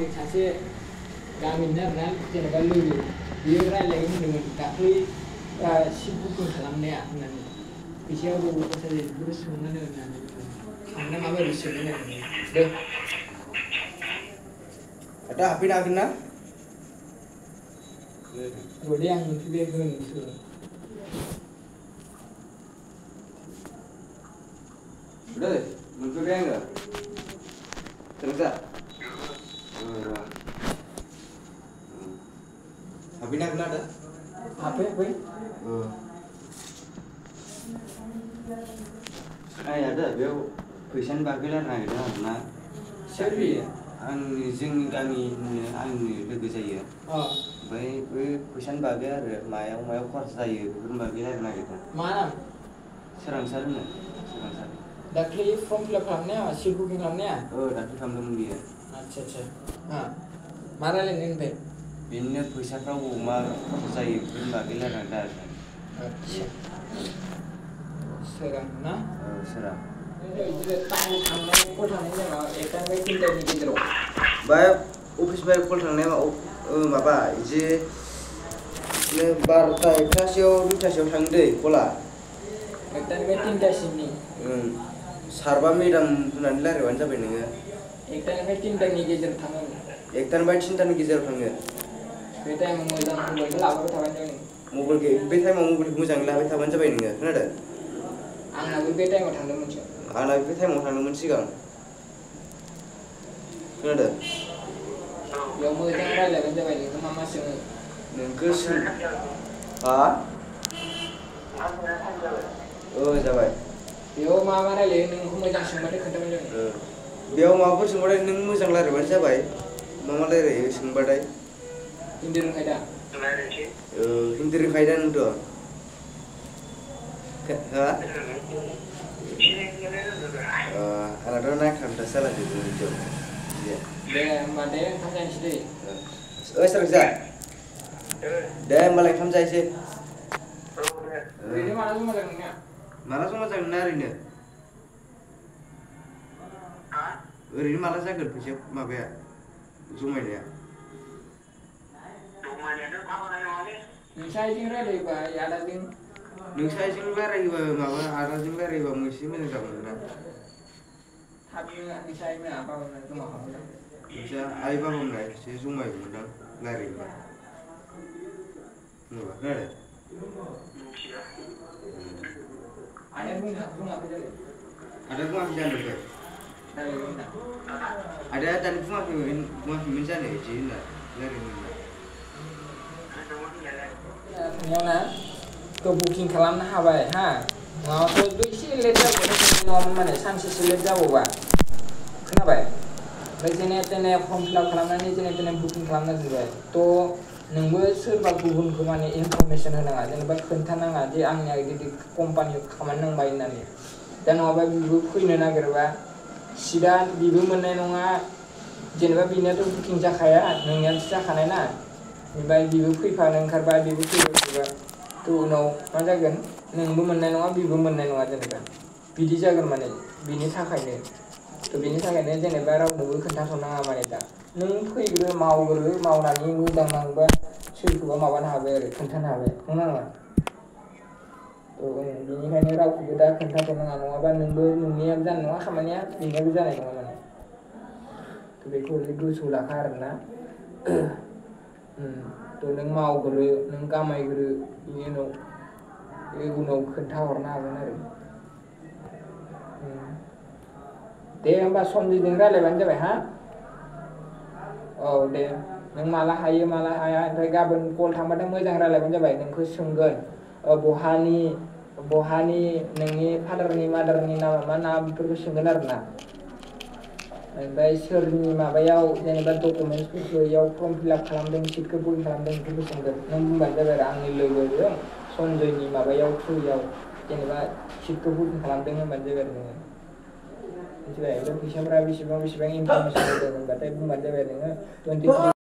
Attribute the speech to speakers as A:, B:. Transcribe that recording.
A: आंनि सासे गामिनि आरोना जेनेबा लोगो बियो रायलायनो होनदोंमोन दाख्लै सिट बुकिं खालामनाया होननानै फैसाया बबाव खरसा जायो बेखौबो सोंनानै होननानै थांना माबायदि सोंनो नागिरदों दे
B: ada hampir akhir na
A: रदे आं मोनसे बे होनोसै
B: udah deh muncul kayak enggak terus hampir akhir ada
A: apa
B: ada बेयाव फैसानि बागै रायलायनो नागिरदों आरोना
A: सोर बियो
B: आंनि जोंनि गामिनि आंनि लोगो जायो ओमफ्राय बे फैसानि बागै आरो मायाव खरस जायो बेफोरनि बागै रायलायनो नागिरदों
A: मा नाम
B: सोरांसार होनो सोरांसार
A: दाख्लै फर्म फिलआप खालामनाया सिट बुकिं खालामनाया
B: दाख्लै खालामदोंमोन बियो
A: आच्छा मा रायलायनो ओमफ्राय
B: बिदिनो फैसाफ्राव मा खरस जायो बेफोरनि बागै रायलायनो नागिरदों
A: आच्छा सोरां ना
B: सोरां बाय अफिस बाय कल थांनाया माबा जे बिदिनो 12टा 1टासोआव 2टासोआव थाङो दै कला
A: 1टानिफ्राय 3टासिमनि
B: सारबा मेडाम होनानै रायलायबानो जाबाय नोङो
A: 1टानिफ्राय 3टानि गेजेराव थाङो
B: 1टानिफ्राय 3टानि गेजेराव थाङो
A: बे टाइमाव मोजां मबाइलखौ लाबोबाय थाबानो जाबाय
B: मबाइलखौ बे टाइमाव मबाइलखौ मोजाङै लाबाय थाबानो जाबाय नोङो खोनादों
A: आंनाबो बे टाइमाव थांदोंमोनसो
B: आंना बे टाइमाव थांदोंमोन सिगां खोनादों
A: बेयाव मोजां रायलायबानो जाबाय नोङो मा सोङो
B: नोंखौ सों हा जाबाय
A: बेयाव मा रायलायो नोंखौ मोजां सोंबाथाय खोन्थाबानो जाबाय
B: बेयाव माबाफोर सोंबाथाय नों मोजां रायलायबानो जाबाय मा रायलायो सोंबाथाय
A: हिन्दी रोंखायोदा
B: हिन्दी रोंखायोदा नोंथ' हा आंनाथ' नायखांदासो जालांजोबो बिदियाव
A: दे होमबा दे ओंखाम जानोसै दै
B: सोरांसा दे होमबालाय ओंखाम जाहैसै
A: ओरैनो माला जमा जागोन नोंनिया
B: माला जमा जागोन ना ओरैनो माला जागोन फैसा माबाया जमायनाया
A: नोंसा इजों रायलायोबा आदाजों
B: नोंसा इजों रायलायोबा माबा आदाजों रायलायोबा एसे मोजां जागौमोन ना
A: थाबनो नोंसा आइ मोना बाबामोना जमा खालामगोन
B: नोंसा आइ बाबामोना एसे जमायोमोनदां रायलायोबा खोनादों
A: आदाया बुङाखै जानो
B: आदाया बुङाखै जानो आदाया दानि बुङाखैमोन जानो बिदि होनना रायलायनो
A: थांनायावना तो बुकिं खालामनो हाबाय हा नङाबाथ' एसे लेट जाबावगोन नङामोन माने सानसेसो लेट जाबावबा खोनाबाय ओमफ्राय जेने तेने फर्म फिलआप खालामनानै जेने तेने बुकिं खालामना दोनबाय थ' नोंबो सोरबा गुबुनखौ माने इनफरमेसन होनाङा जेनेबा खोन्थानाङा जे आंनिया बिदि कम्पानियाव खामानि नांबाय होननानै दा नङाबा बिबो फैनो नागिरबा सिदा बिबो मोननाय नङा जेनेबा बिनियाथ' बुकिं जाखाया नोंनियासो जाखानाय ना ओमफ्राय बिबो फैफानो ओंखारबा बिबो फैबा थ' उनाव मा जागोन नोंबो मोननाय नङा बिबो मोननाय नङा जेनेबा बिदि जागोन माने बिनि थाखायनो थ' बिनि थाखायनो जेनेबा रावनोबो खोन्थासनाङा माने दा नों फैग्रो मावग्रो मावनानै मोजां नांबा सोरखौबा माबानो हाबाय आरो खोन्थानो हाबाय नङा बिनिखायनो रावखौबो दा खोन्थाथ'नाङा नङाबा नोंबो नोंनियाबो जानाय नङा खामानिया बेनियाबो जानाय नङा माने थ' बेखौ गोसोआव लाखा आरोना थ' नों मावग्रो नों गामायग्रो बिनि उनाव खोन्थाहरनो हागोन आरो दे होमबा समजिजों रायलायबानो जाबाय हा औ दे नों माला हायो माला हाया ओमफ्राय गाबोन कल थांबाथाय मोजां रायलायबानो जाबाय नोंखौ सोंगोन बहानि नोंनि फादारनि मादारनि नामा मा नाम बेफोरखौ सोंगोन आरोना ओमफ्राय सोरनि माबायाव जेनेबा डकुमेन्टसफोरखौ इयाव फर्म फिलआप खालामदों सिटखौ बुकिं खालामदों बेफोरखौ सोंगोन नों बुंबानो जाबाय आरो आंनि लोगोजों सनजयनि माबायाव थ्रुयाव जेनेबा सिटखौ बुकिं खालामदों होनबानो जाबाय आरो नोङो मिथिबाय ओमफ्राय फैसाफ्रा बेसेबां इनफरमेसन होदों होनबाथाय बुंबानो जाबाय नोङो 23